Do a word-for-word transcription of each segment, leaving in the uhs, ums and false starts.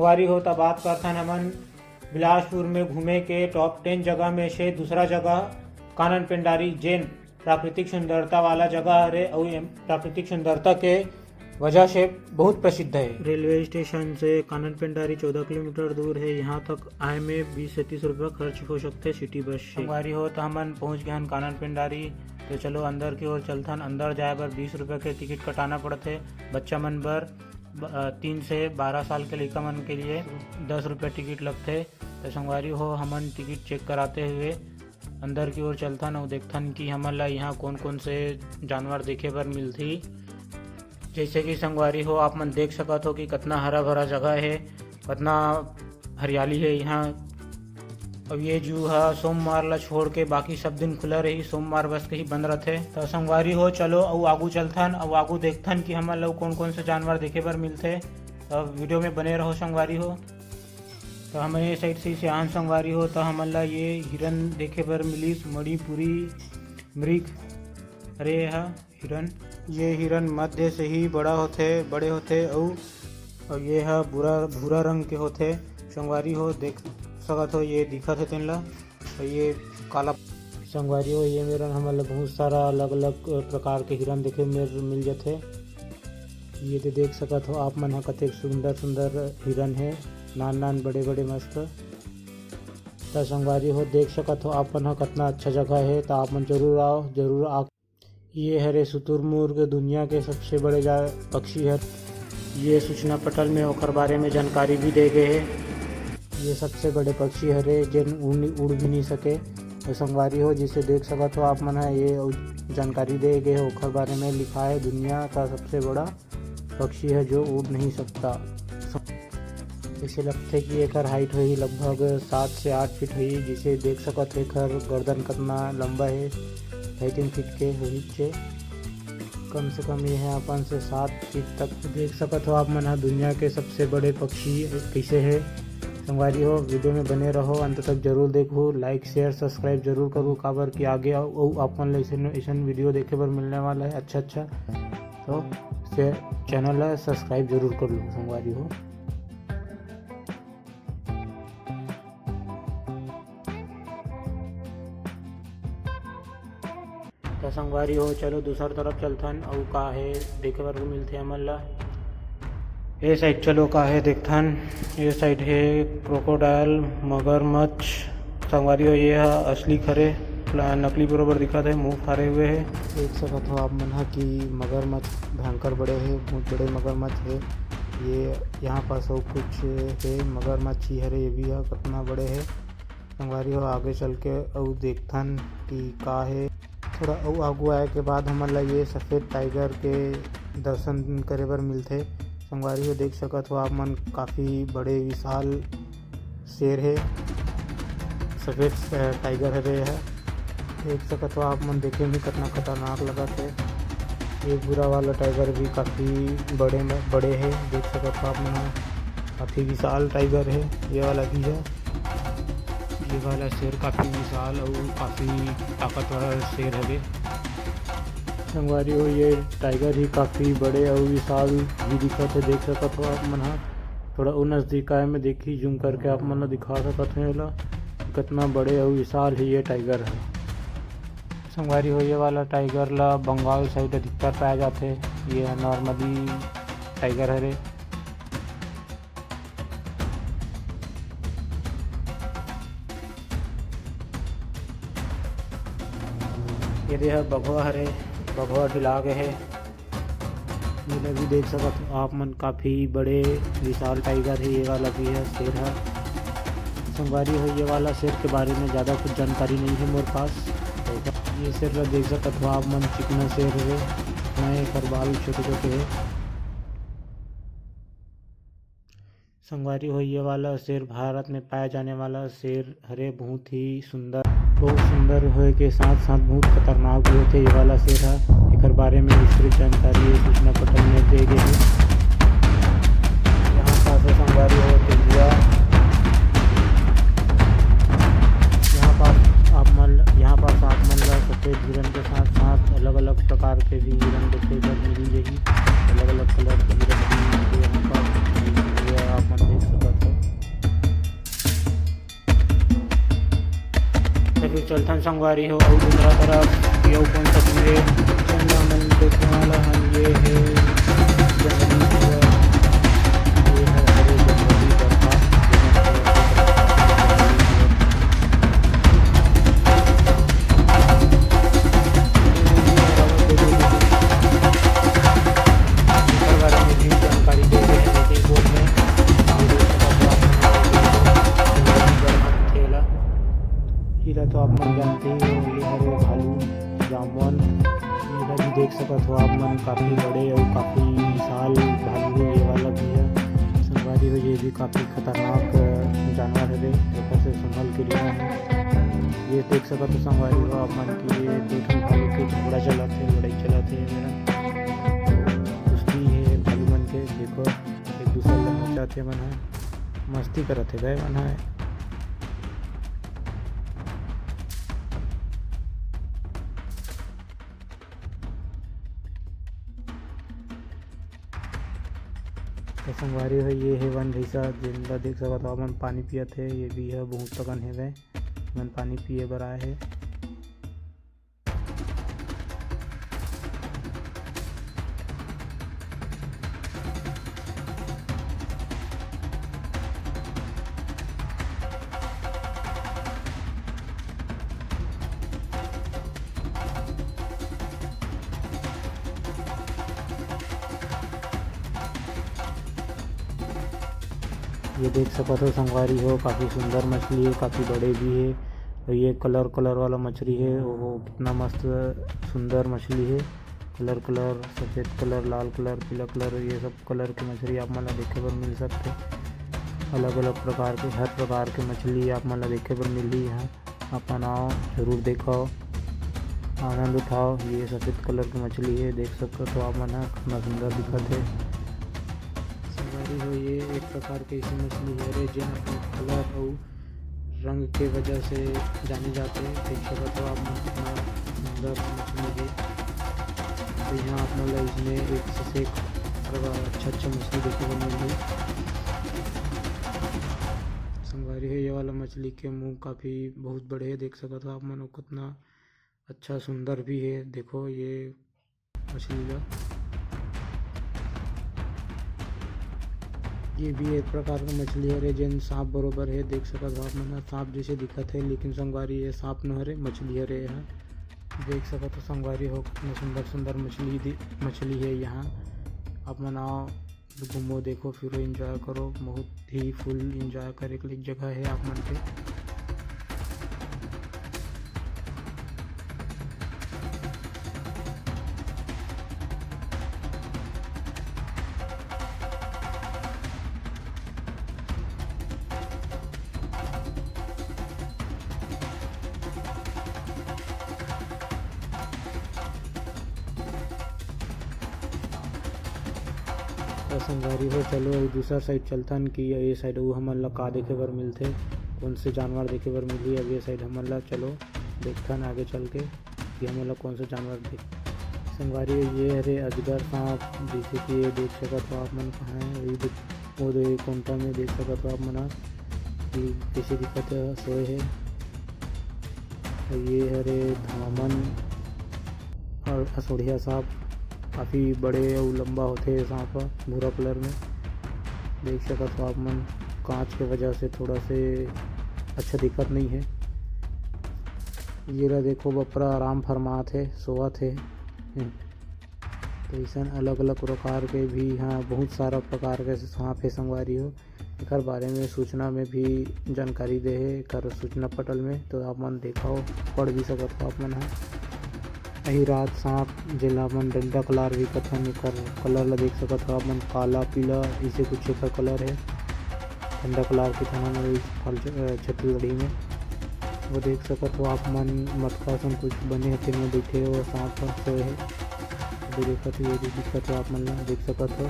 संगवारी हो, त बात करथन हमन बिलासपुर में घूमे के टॉप टेन जगह में से दूसरा जगह कानन पेंडारी, जेन प्राकृतिक सुंदरता वाला जगह हरे। अउ ये प्राकृतिक सुंदरता के वजह से बहुत प्रसिद्ध है। रेलवे स्टेशन से कानन पेंडारी चौदह किलोमीटर दूर है। यहाँ तक आए में बीस से तीस रुपया खर्च हो सकते सिटी बस से। संगवारी हो, त हमन पहुँच गए हन कानन पेंडारी। तो चलो अंदर की ओर चलथन। अंदर जाए बर बीस रुपया के टिकट कटाना पड़थे। बच्चा मन बर ब-, अ, तीन से बारह साल के लइका मन के लिए दस रुपया टिकट लगथे। तो संगवारी हो, हमन टिकट चेक कराते हुए अंदर की ओर चलथन अउ देखथन कि हमन ला यहाँ कौन-कौन से जानवर देखे बर मिलथी। जैसे कि संगवारी हो, आप मन देख सकत हो कि कितना हरा भरा जगह है, कितना हरियाली है यहाँ। अब ये जू ह सोमवार ला छोड़ के बाकी सब दिन खुला रही, सोमवार बस के ही बंद रहथे। तो संगवारी हो, चलो अउ आगू चलथन, अउ आगू देखथन कि हमन ला कौन-कौन से जानवर देखे बर मिलथे। अब वीडियो में बने रहो संगवारी हो। तो हमन ये साइड से सियान संगवारी हो, तो हमन ला ये हिरन देखे बर मिलिस, मणिपुरी मृग। अरे, ये ह हिरन, ये हिरन मध्य से ही बड़ा होथे, बड़े होथे, अउ, अउ ये ह भूरा, भूरा रंग के होथे। संगवारी हो, देख सकत हो, ये दिखत हे तेन ला, अउ ये काला। संगवारी हो, ये मेरन हमन ला बहुत सारा अलग-अलग प्रकार के हिरन देखे मेर मिल जथे। ये दे देख सकत हो आप मन ह, कतेक सुंदर-सुंदर हिरन हे, नान-नान, बड़े-बड़े, मस्त। त संगवारी हो, देख सकत हो आप मन ह, कतना अच्छा जगह हे। त आप मन जरूर आओ, जरूर आ। ये हरे शुतुरमुर्ग, दुनिया के सबसे बड़े जा-, पक्षी हर। ये सूचना पटल में ओकर बारे में जानकारी भी दे गए हे। ये सबसे बड़े पक्षी हरे, जेन उड़, उड़ भी नहीं सके। तो संगवारी हो, जिसे देख सकत हो आप मन ह, ये जानकारी दे गए हे, ओकर बारे में लिखा है, दुनिया का सबसे बड़ा पक्षी है जो उड़ नहीं सकता। इसे लगथे कि एकर हाइट होही लगभग सात से आठ फीट होही, जिसे देख सकत हो एकर गर्दन कतना लंबा हे, ढाई तीन फीट के होही चे। कम से कम ये है अपन से सात फीट तक। देख सकत हो आप मन ह दुनिया के सबसे बड़े पक्षी कैसे है। संगवारी हो, वीडियो में बने रहो, अंत तक जरूर देखो, लाइक, शेयर, सब्सक्राइब जरूर करो, काबर कि आगे अउ, अउ आप मन ला ऐसन, ऐसन वीडियो देखे बर मिलने वाला है अच्छा अच्छा। तो से-, चैनल ला सब्सक्राइब जरूर कर लो संगवारी हो। तो संगवारी हो, चलो दूसर तरफ चलथन, अउ का हे देखे बर मिलथे हमन ला। ए साइड चलो, का हे देखथन। ए साइड हे क्रोकोडाइल, मगरमच्छ। संगवारी हो, ये ह असली हरे, प्ला-, नकली बरोबर दिखत हे, मुंह फारे हुए हे। देख सकत हो आप मन ह कि मगरमच्छ भयंकर बड़े हे, बहुत बड़े मगरमच्छ हे। ये यहाँ पास अउ कुछ हे, मगरमच्छ ही हरे, ये भी ह कतना बड़े हे। संगवारी हो, आगे चल के अउ देखथन कि का हे। थोड़ा अउ आगू आए के बाद हमन ला ये सफेद टाइगर के दर्शन करे बर मिलथे। संगवारी हो, देख सकत हो आप मन, काफी बड़े विशाल शेर हे, सफेद, अ, टाइगर हरे ह। देख सकत हो आप मन, देखे में कतना खतरनाक लगत हे। ये भूरा वाला टाइगर भी काफी बड़े में, बड़े हे। देख सकत हो आप मन ह, काफी विशाल टाइगर हे ये वाला भी ह। ये वाला शेर काफी विशाल अउ काफी ताकतवर शेर हवे। संगवारी हो, ये टाइगर ही काफी बड़े अउ विशाल भी दिखत हे। देख सकत हो आप मन ह, थोड़ा अउ नजदीक आए में देखी, जूम करके आप मन ल दिखा सकत हो एला, कितना बड़े अउ विशाल हे ये टाइगर ह। संगवारी हो, ये वाला टाइगर ला बंगाल साइड अधिकतर पाया जाथे। ये ह नॉर्मली टाइगर हरे। ये दे ह बघवा हरे, बघवा ढिला गे हे। ये भी देख सकत हो आप मन, काफी बड़े विशाल टाइगर हे ये वाला भी ह, शेर ह। संगवारी हो, ये वाला शेर के बारे में ज्यादा कुछ जानकारी नहीं है मोर पास। ये शेर ला देख सकत हो आप मन, चिकना शेर हरे, मैं एकर बाल छोटे-छोटे हे। संगवारी हो, ये वाला शेर भारत में पाए जाने वाला शेर हरे, बहुत ही सुंदर, बहुत सुंदर होए के साथ-साथ बहुत खतरनाक भी होथे ये वाला शेर ह। एकर बारे में विस्तृत जानकारी ये सूचना पटल में दे गे हे। यहाँ पास हे संगवारी हो तेंदुआ। यहाँ पास आप मन, यहाँ पास आप मन ला सफेद हिरन के साथ-साथ अलग-अलग प्रकार के भी हिरन देखे बर मिल जाही। अलग-अलग कलर के हिरन भी मिलथे यहाँ पर। ये आप मन देख सकत चलथन संगवारी हो, अउ दूसरा तरफ ये अउ कौन सा चीज हे, जेन ला हमन देखे वाला हन, ये हे जंगली सुअर, ये हे हरे जंगली बरहा, जेन ला एकर बारे में भी जानकारी दे रहे हैं नोटिस बोर्ड में। ये देख सकत हो आप मन, ये ला तो आप मन जानते ही हो, ये हरे भालू, जामवंत। ये ला भी देख सकत हो आप मन, काफी बड़े अउ काफी विशाल भालू हे ये वाला भी हे। संगवारी हो, ये भी काफी खतरनाक जानवर हरे, एकर से संभल के रहना हे। ये देख सकत हो संगवारी हो आप मन कि ये दो ठन भालू के झगड़ा चलत हे, लड़ाई चलत हे, ये मेर कुश्ती हे भालू मन के। देखो, एक दूसरे ला नोचत हे मन ह, मस्ती करत हे गा मन ह। तो संगवारी हो, ये हे वन भैंसा, जेन ला देख सकत हो आप मन, पानी पियत हे। ये भी ह बहुत अकन हेवय, मन पानी पिए बर आए हे। ये देख सकत हो संगवारी हो, काफी सुंदर मछली हे, काफी बड़े भी हे। अउ ये कलर कलर वाला मछली हे, ओहो कितना मस्त सुंदर मछली हे। कलर कलर, सफेद कलर, लाल कलर, पीला कलर, ये सब कलर के मछली आप मन ला देखे बर मिल सकथे। अलग अलग प्रकार के, हर प्रकार के मछली आप मन ला देखे बर मिलही यहाँ। अपन आओ, जरूर देखो, आनंद उठाओ। ये सफेद कलर के मछली हे, देख सकत हो आप मन ह, कितना सुंदर दिखत हे। संगवारी हो, ये एक प्रकार के ऐसी मछली हरे, जेन अपन कलर अउ रंग के वजह से जाने जाथे। देख सकत हो आप मन, कितना सुंदर मछली हे। तो यहाँ आप मन ला इसमें एक से एक अच्छा अच्छा मछली देखे बर मिलही। संगवारी हो, ये वाला मछली के मुंह काफी बहुत बड़े हे, देख सकत हो आप मन, अउ कितना अच्छा सुंदर भी हे। देखो ये मछली ला, ये भी एक प्रकार का मछली हरे, जेन सांप बरोबर हे। देख सकत हो आप मन ह, सांप जैसे दिखत हे, लेकिन संगवारी ये सांप न हरे, मछली हरे। यहाँ देख सकत हो संगवारी हो, कितना सुंदर सुंदर मछली दि-, मछली हे। यहाँ आप मन आओ, घूमो, देखो, फिरो, एंजॉय करो। बहुत ही फुल एंजॉय करे के लायक जगह हे आप मन के। त संगवारी हो, चलो अउ दूसर साइड चलथन कि ये साइड अउ हमन ला का देखे बर मिलथे, कौन से जानवर देखे बर मिलही। अब ये साइड हमन ला चलो देखथन आगे चल के कि हमन ला कौन से जानवर देख। संगवारी हो, ये हरे अजगर सांप, जैसे कि ये देख सकत हो आप मन कहाँ हे, ये देख, वो दे कोंटा में देख सकत हो आप मन ह कि कइसे दिखत हे, सोए हे। ये हरे धामन अउ असोढ़िया सांप, काफी बड़े अउ लंबा होथे ये सांप ह, भूरा कलर में। देख सकत हो आप मन, कांच के वजह से थोड़ा से अच्छा दिखत नई हे। ये ला देखो, बपरा आराम फरमात हे, सोवत हे। हम्म। तो अइसन अलग-अलग प्रकार के भी, हाँ, बहुत सारा प्रकार के सांप हे संगवारी हो। एकर बारे में सूचना में भी जानकारी दे हे, एकर सूचना पटल में, तो आप मन देखो, पढ़ भी सकत हो आप मन ह। अहिराज सांप, जेला हमन डंडा कलार भी कथन, एकर कलर ला देख सकत हो आप मन, काला, पीला, इसे कुछ एकर कलर हे। डंडा कलार के थाना में फल, अ, छत्तीसगढ़ी में। वो देख सकत हो आप मन, मटका असन कुछ बने हे, तेन में बैठे हे, वो सांप ह सोए हे। अभी देखत हो, ये भी दिखत हे, आप मन ला देख सकत हो।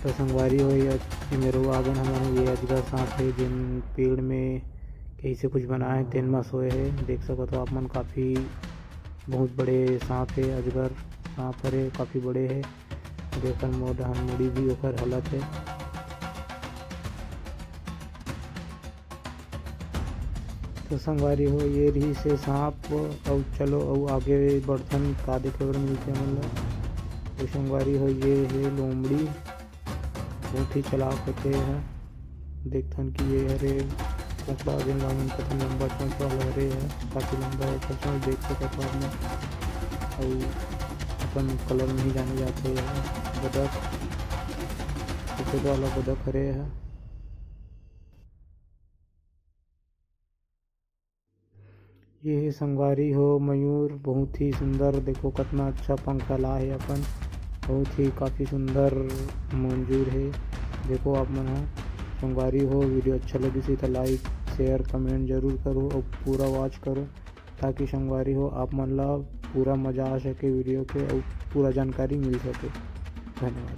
तो संगवारी हो, ये, ये मेर आ गेन हमन, ये अजगर सांप हे, जेन पेड़ में कइसे कुछ बनाए हे, तेन म सोए हे। देख सकत हो आप मन, काफी बहुत बड़े सांप हे, अजगर सांप हरे, काफी बड़े हे। देख, मोर डहन मुड़ी भी ओकर हलत हे। तो संगवारी हो, ये रहिस हे सांप। अउ चलो, अउ आगे बढ़थन, का देखे बर मिलथे हमन ला। तो संगवारी हो, ये हे लोमड़ी, बहुत ही चालाक होथे ये ह। देखथन कि ये हरे कोकड़ा, जेन ला हमन कथन लंबा चोंच वाला हरे ह, काफी लंबा हे, ओकर चोंच देख सकत हो आप मन। अउ अपन colour में ही जाने जाथे ये ह। बदक, सफेद वाला बदक हरे ह। ये हे संगवारी हो मयूर, बहुत ही सुंदर, देखो कतना अच्छा पंख फैला हे अपन, बहुत ही काफी सुंदर मंजूर हे। देखो आप मन ह संगवारी हो, video अच्छा लगिस हे त like, share, comment जरूर करो अउ पूरा watch करो, ताकि संगवारी हो आप मन ला पूरा मजा आ सके video के अउ पूरा जानकारी मिल सके। धन्यवाद।